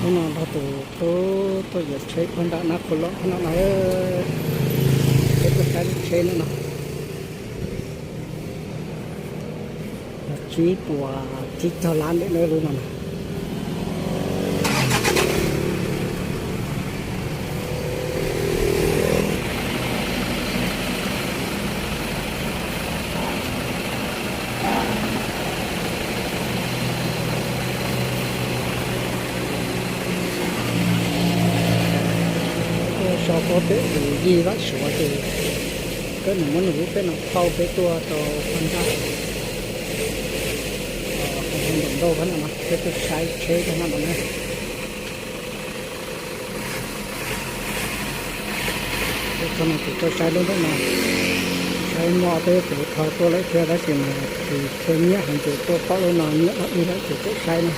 Hnub no nrog tus tub tuaj yuav tsheb puag nram Nab Qhua Lom no no, peb tuaj saib lub tsheb no no. Tsib puas tsib caug lab ntawm no lub no na. Tuaj so pob pem tus yij Vaj Suav ces koj nws muab nws lub tsheb no thauj peb tuaj rau Paj Ntaj. Ntawm ntau no no peb tuaj saib tsheb no no na. Peb txog no ces tuaj saib lub ntawm no, saib muaj ob peb tus kho tuaj lawm thiab tab sis mas tsis tshua nyiam heev ces tuaj pom lub no nyiam dog dig lawm ces txawm saib na.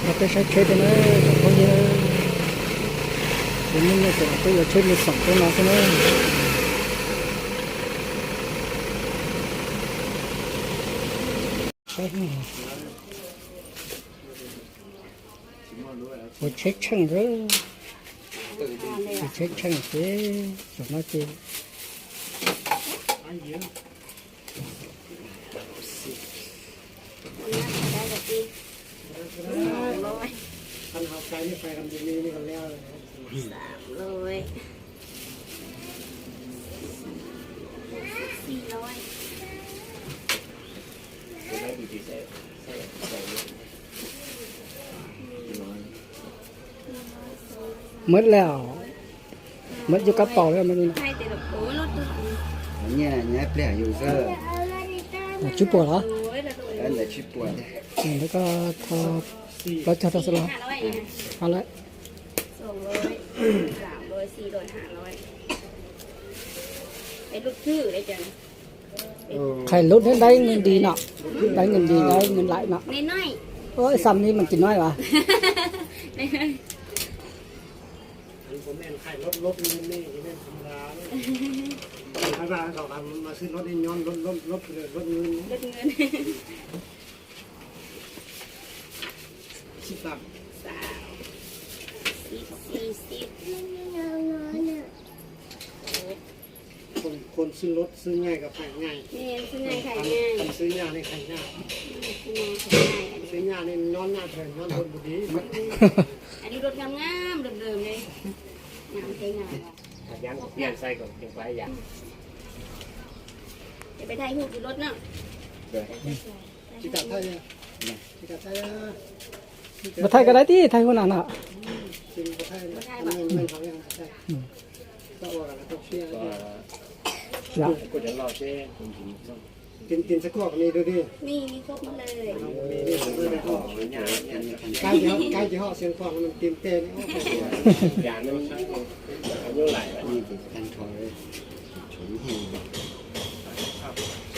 Los peb saib tsheb thiab na, cov phooj ywg. Ces hnub no ces los tuaj yuav tsheb mus xoom rau no xwb na. Ua tsheb tsheej, ua tsheb tsheej ces tam no ces Mab lawm, mab yuav kab paus lawm. Nyiaj nyob pliag yus xwb. Tsib puas los? Ntawd tsib puas. Ntawd koj tho plaub caug rau xwb los? Hab lawm. Qhais lub thiab dai nws di no, dai nws di dai nws laim no. Ua xam li mas tsis noj as.คนซื้อรถซื้อง่ายกับขายง่าย คนซื้อยากนี่ขายยาก ซื้อยากนี่นอนหน้าเถื่อนนอนบนบุรี อันนี้รถงามๆเดิมๆเลย งามใช้งานว่ะ ยังเปลี่ยนใส่ก่อนยังไปยัง เดี๋ยวไปถ่ายรูปอยู่รถเนาะ Mas thaij ko dai tib thaij hauv na no.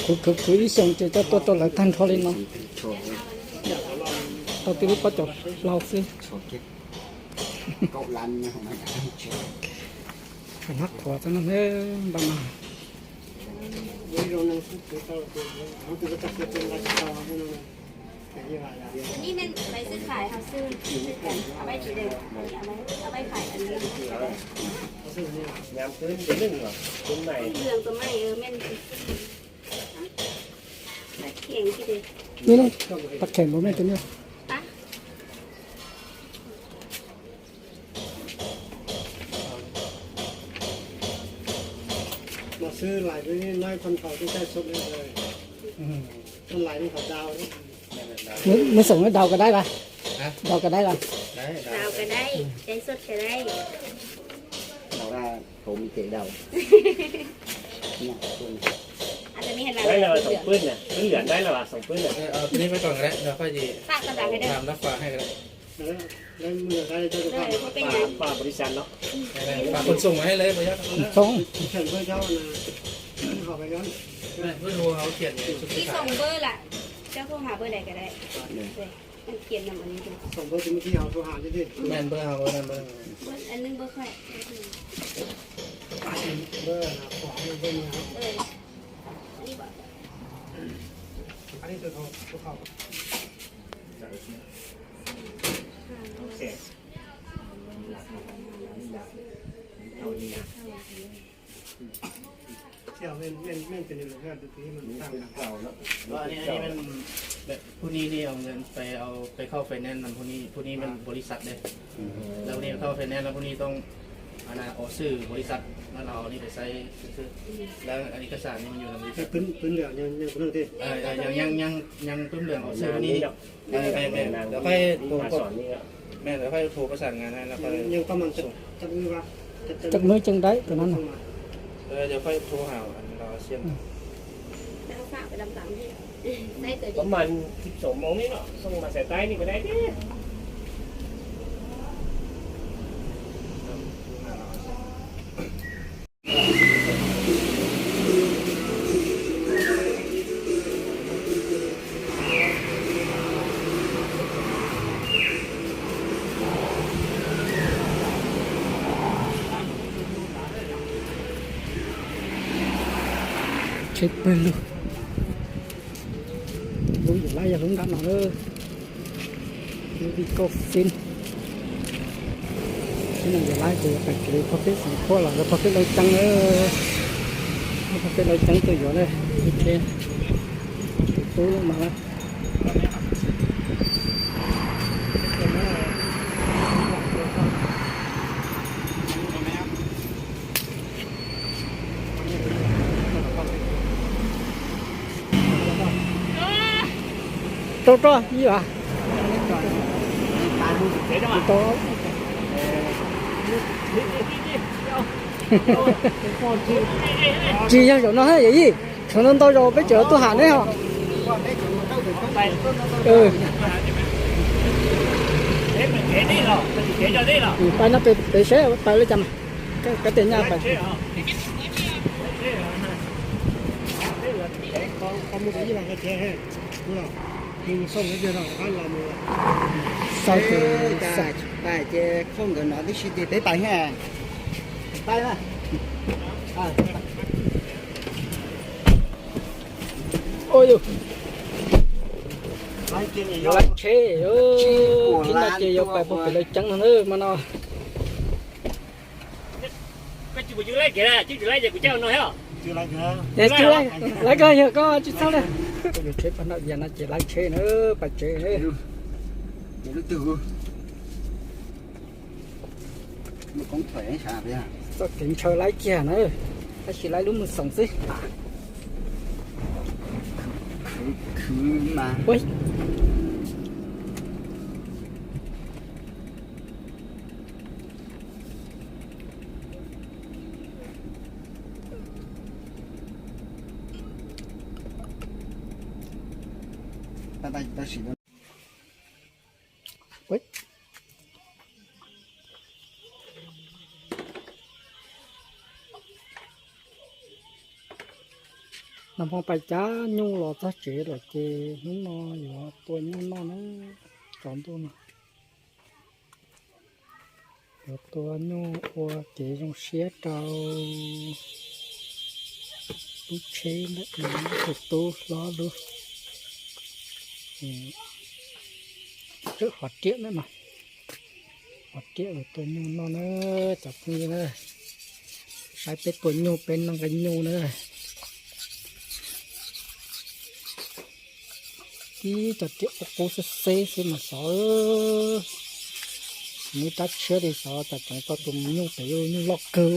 Kuv khwv khwv ib xyoos ces coj tuaj rau lawv tag nrho li no. Tau tib lub pob cav hlau xwb. Nab Qhua xwb no, npaj no. Cái này mình lấy sư khải học sư, học bay chỉ đều, học bay phải ấn đường. Không đường của mày, ừ, mình tắt khéng cái gì. Ni no, tag kheem npaum nej tus niag. Mục sư lại với nói văn phòng tôi trai sốt lên rồi. Tôi lại đi khỏi đào đấy. Nws xoom daus ko dai vas? Daus ko dai vas? Đào cái đấy, cái sốt cái đấy. Đào ra khổ mình kệ đào. Đấy là sống pướt nè, cứ lượn đấy là sống pướt nè. Ờ, ờ, tôi đi với con cái đấy, rồi có gì làm nó quà hay cái đấy. ป้าบริษัทเนาะ ฝากคนส่งมาให้เลย บ่ยาก ส่ง เขียนเบอร์เจ้านะ เอาไปย้อน ไม่รู้เขาเขียนไง ที่ส่งเบอร์ล่ะ เจ้าโทรหาเบอร์ใดก็ได้ มันเขียนนำอันนี้ดู ส่งเบอร์ที่เมื่อกี้เขาโทรหาอยู่ดิ แม่นเบอร์เขา เบอร์นั้นเบอร์ เบอร์อันนึงเบอร์ใคร เบอร์นะ ขอให้เบอร์นี้ครับ เออ อันนี้บอก พวกนี้นี่เอาเงินไปเอาไปเข้าไฟแนนซ์มันพวกนี้พวกนี้มันบริษัทเลยแล้วพวกนี้เข้าไฟแนนซ์แล้วพวกนี้ต้องอันนั้นออกชื่อบริษัทแล้วเราเอานี่ไปใช้ชื่อแล้วอันนี้เอกสารนี่มันอยู่ในบริษัท พื้นพื้นเหลืองยังยังเพิ่งที่ เออเออยังยังยังยังปื้มเหลืองออกชื่อพวกนี้ แม่เดี๋ยวค่อยโทรแม่เดี๋ยวค่อยโทรประสานงานให้แล้วค่อย ยังประมาณจักจักมื้อวะจักจักมื้อจังได้ตัวนั้นน่ะ เออเดี๋ยวค่อยโทรหาอันเราเชื่อม ประมาณสิบสองโมงนี่เนาะส่งมาใส่ใต้นี่ก็ได้ดิ Tsheb pawg lug. Lub yam lab yog lub nram no lawm. Lub vij koj fin. Tsheb no yam lab ces yog pais kev phaj peb xeem khuab los yog phaj peb lawv ceeb na. Phaj peb lawv ceeb tuaj yuav na. Tus tub lawm mas. Rau rau ib yam. Tsis yog zaum no yawm yij, thaum no ntau zaus peb tseem tuaj ham neb os. Pais no pem saib pais li cas mas, kab tias nyaj pais. Xav tus xav pais ces khaub nkawd no tib si ces peb pais ha. Pais na. Ua yus, yuav laij tsheb, thib no ces yuav pais puag pem lawv ceeb no na mas no. Laij kawg, yog koj tsis txhob li. Yus tsheb pab noj yas no ces laij tsheb na, pais tsev. Txoj kev ntshaw laib kiag na, tab sis laib lub mws xoom xwb. Nag hmo pais cab nyuj los txog tsev lawm ces hnub no yuav tua nyuj noj na, tsaus ntuj no. Yuav tua nyuj ua kev zoo siab rau tub tsheb ntawm tus tub hlob lub. Txawm qhov riam na no, qhov riam tua nyuj noj na, cov phooj ywg na. Saib peb tua nyuj peb noj nqaij nyuj na. Tib cov riam qub qub xwb xwb mas xyov, nws rab tshiab li xyov, cas tseem tau tus nyuj pem, nyuj loj kawg.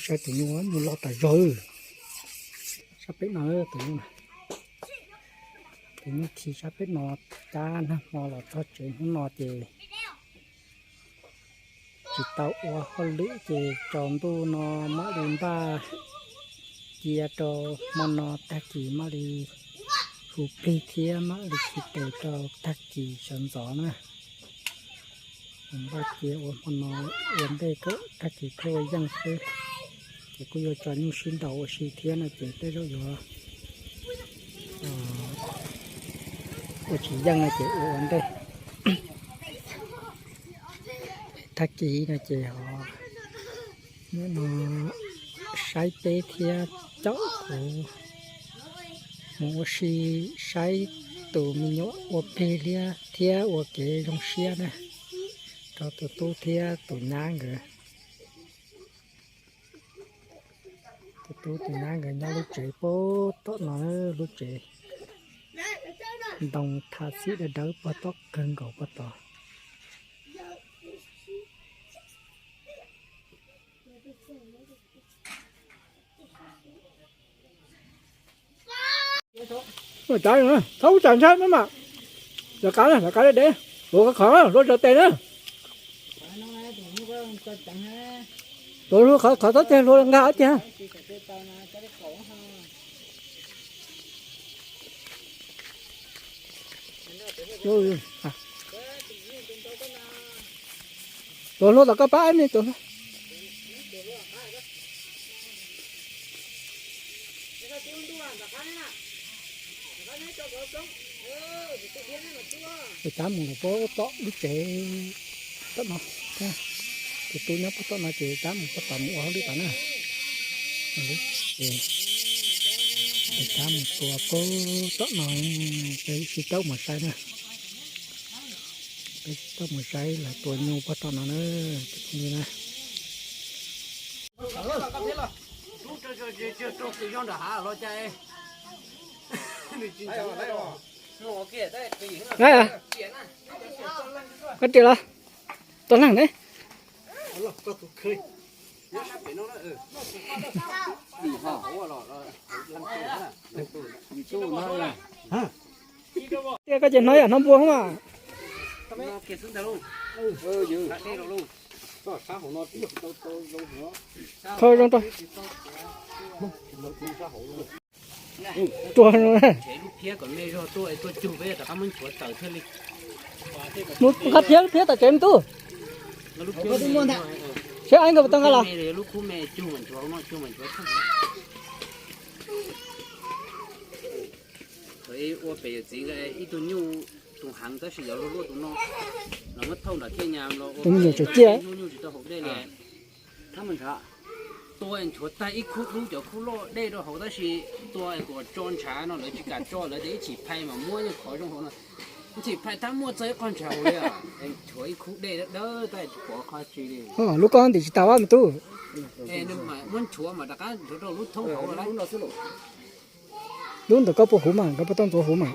Saib tus nyuj, nyuj loj tas zog. Sab peb no tus nyuj, tus nyuj khi sab peb no, cab nag hmo los txog tsev hnub no ces tsis tau ua hauj lwm ces tsaus ntuj no mam li npaj cia rau hmo no tag kis mam li hu plig thiab mam li khi tes rau tag kis sawv ntxov na. Npaj cia ua hmo no ua ntej kom tag kis thiaj ua yeej xwb. Ces kuj yuav tso nyuj sib ntaus ua si thiab no ces tej zaum yuav ua tsis yeej no ces ua ua ntej. Tag kis no ces ho Hnub no saib peb thiab caum kuv mus ua si saib tus me nyuam ua plig liab thiab ua kev zoo siab na, rau tus tub thiab tus nyab nkawd. Tus tub tus nyab nkawd nyob lub tsev puag tom no, lub tsev ntoo tha xib dawb dawb puag tom kawg nkaus puag tod. Thaub ub tsam ntshai maj mam. Lawv qab, lawv qab deb deb. Hluav khov khov, hluav tso tes na. Tus hluav khov khov txhob tes, hluav nkag ob tiag. Tus hluav tom koj pab me tus hluav. Tab mus lawm puag tom lub tsev tom no, tus tub nyob puag tom no ces tab mus puag tom mus ua hauj lwm tom na. Ces tab mus tua puag tom no, peb sib taub mus saib na. Peb sib taub mus saib lawv tua nyuj puag tom no na, tus phooj ywg na. Koj tias los, tua leej ne. Tias koj ces hnov yam hnov npua mas. Kho zoo rau. Tua zoo. Mus qab phiab, phiab tom tsev me tub. Seb, ai nkawd puas tau nqa los? Ua pem yawm txiv ib tug nyuj, tus heev tab sis yuav luag luaj tus no, los muab thauj nram thiaj nyas los ua tus me nyuam tseem ciaj, hnub nyuj tsis tau haus dej li. Tua nchuav tag ib khub dub cov khub loj dej rau hauv tab sis tua kuv tso ntshav no lawv tsis kam tso, lawv tias ib chim phais mas muab yeej khov zoo hauv no. Ib chim phais tab muaj txog ib qho ntshav hauv li, nchuav ib khub dej dawb dawb tab tsis pom qhov tsi li. Lub koj ntim tsis tau me tub. Muab nchuav mas rov qab nchuav rau lub thoob hauv lawm. Lub ntawm koj puas huv mas, koj puas tau ntxuav huv mas?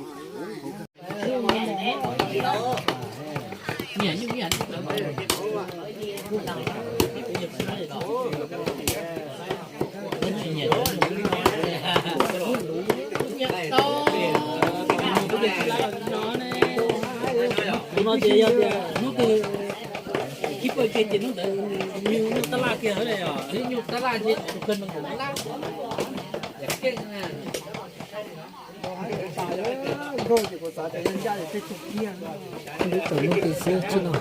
Tus no ces yog tias hnub twg ib pawg kiag ces hnub ntawd nyuj tab laj kiag, nyuj tab laj ces tus kawg no tab laj. Lub tawm lub twg xwb tsis no.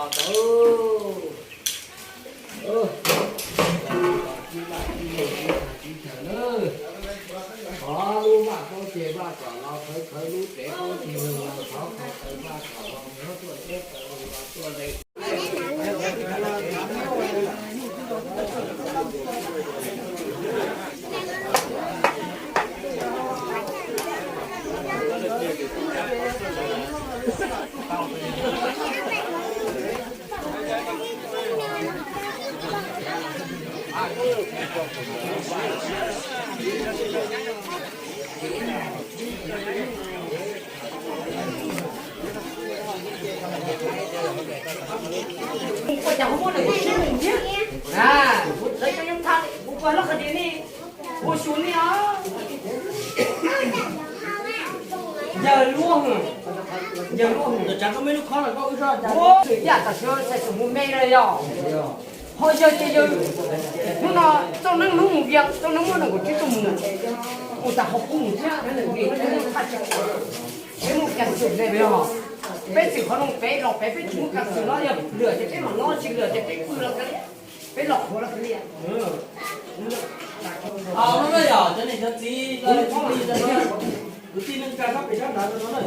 Tsis vaj tsis tsev vaj kom los khawv khawv lub tsev, qhov tsis vaj kom los muab tuaj teb tuaj le. Yawg luaj, yawg luaj, yam tam sim no sai xus mus me lawm yog. Ho yawg ces yawg hnub no txoj neeb hnub mus vias, txoj neeb muab nees nkaum tsib tuaj mus, mus tas ho kuj mus thiab, vim thaj tsis peb muaj kas xwm ne yog. Peb txwm qhov no peb los peb, peb tsis muaj kas xwm no yog lwm ces peb mam noj, tsis lwm ces peb pw los kav liam, peb los qhuav los kav liam. Yog cov niam cov txiv, kwv tij neej tsa sab pem sab nrad no na.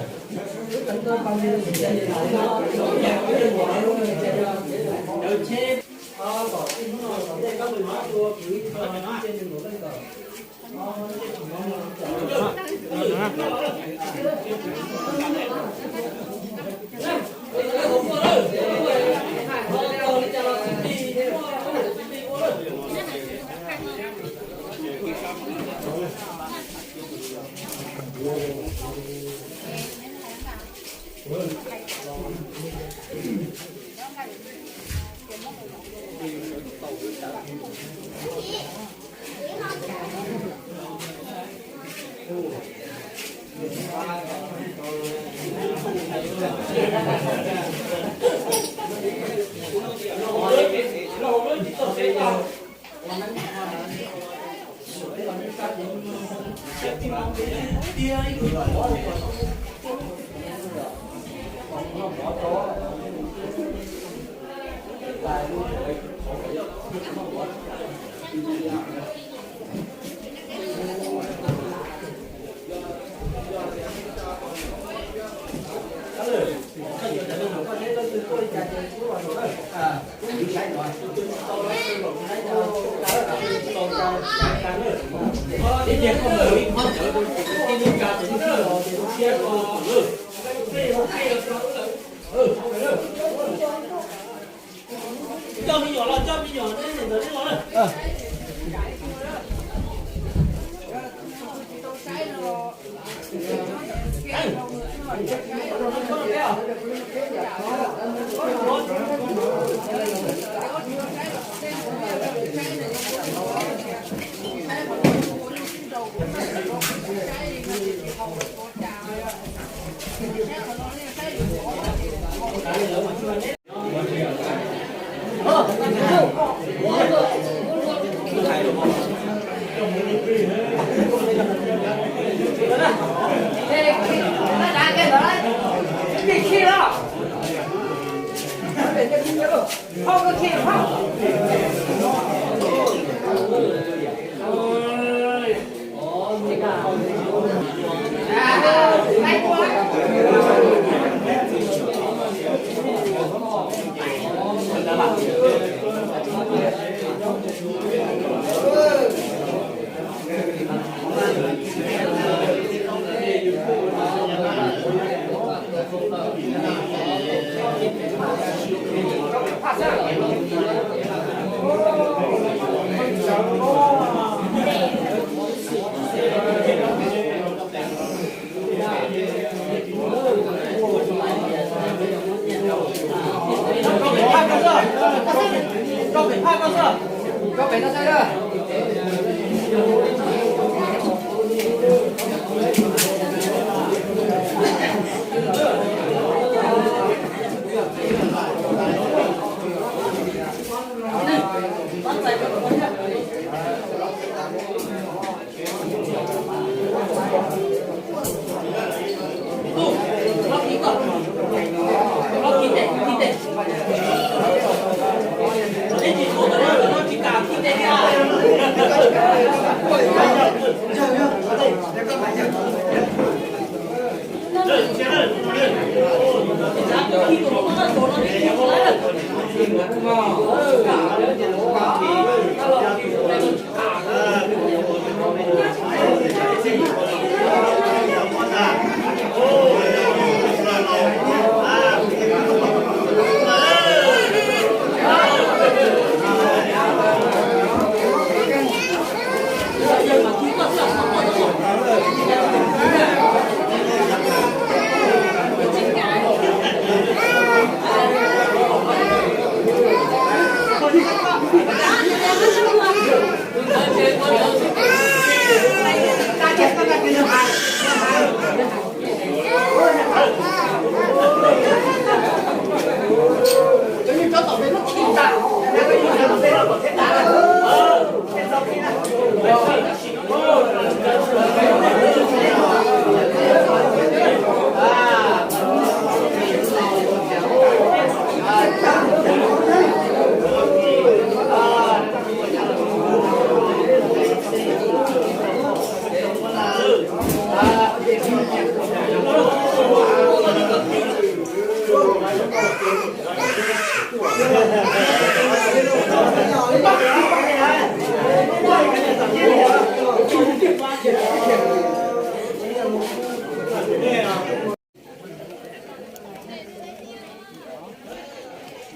Coj me nyuam los, coj me nyuam neb ntawd neb los na.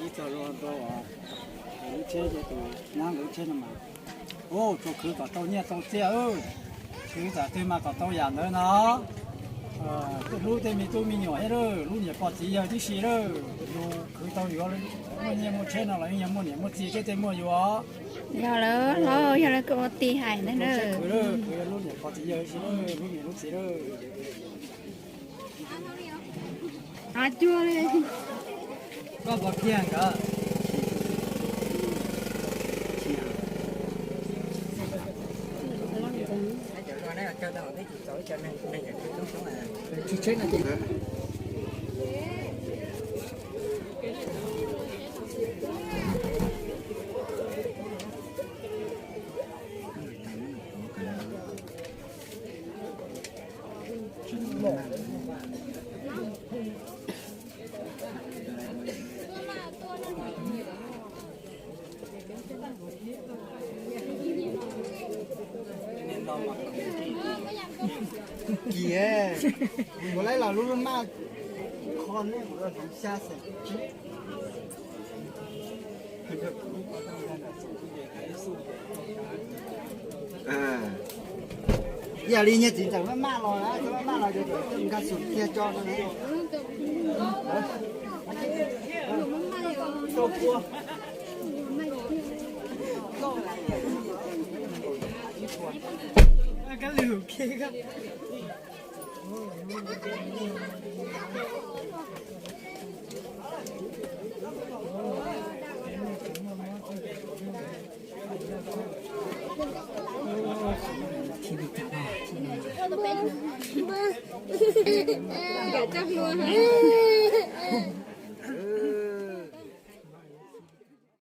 Ib txog lub tsheb ces tus nyab nkawd lub tsheb no mas, ua tau khwv kom tau nyiaj tau txiaj, khwv txawm twg mas kom tau yam ntawd no. Hlub tej me tub me nyuam thiab lub niam pog txiv yawg tib si lawm, yus khwv tau yuav muaj nyiaj muaj tsheb no los yeej yog muaj niam muaj txiv thiab tej muaj yus os. Yog lawm, yog lawm, koj ua tij hais ntag na. Khwv lub niam pog txiv yawg tib si, lub niam lub txiv lawm. Cuag li. Koj puas kiag nkawd? Kis, kuv laib los lub lub maj kho nej kuv los hloov xya xeem. Ib yam li nyiaj txiv ntxawm maj maj los na, maj maj los ces nkag xum kiag tso no.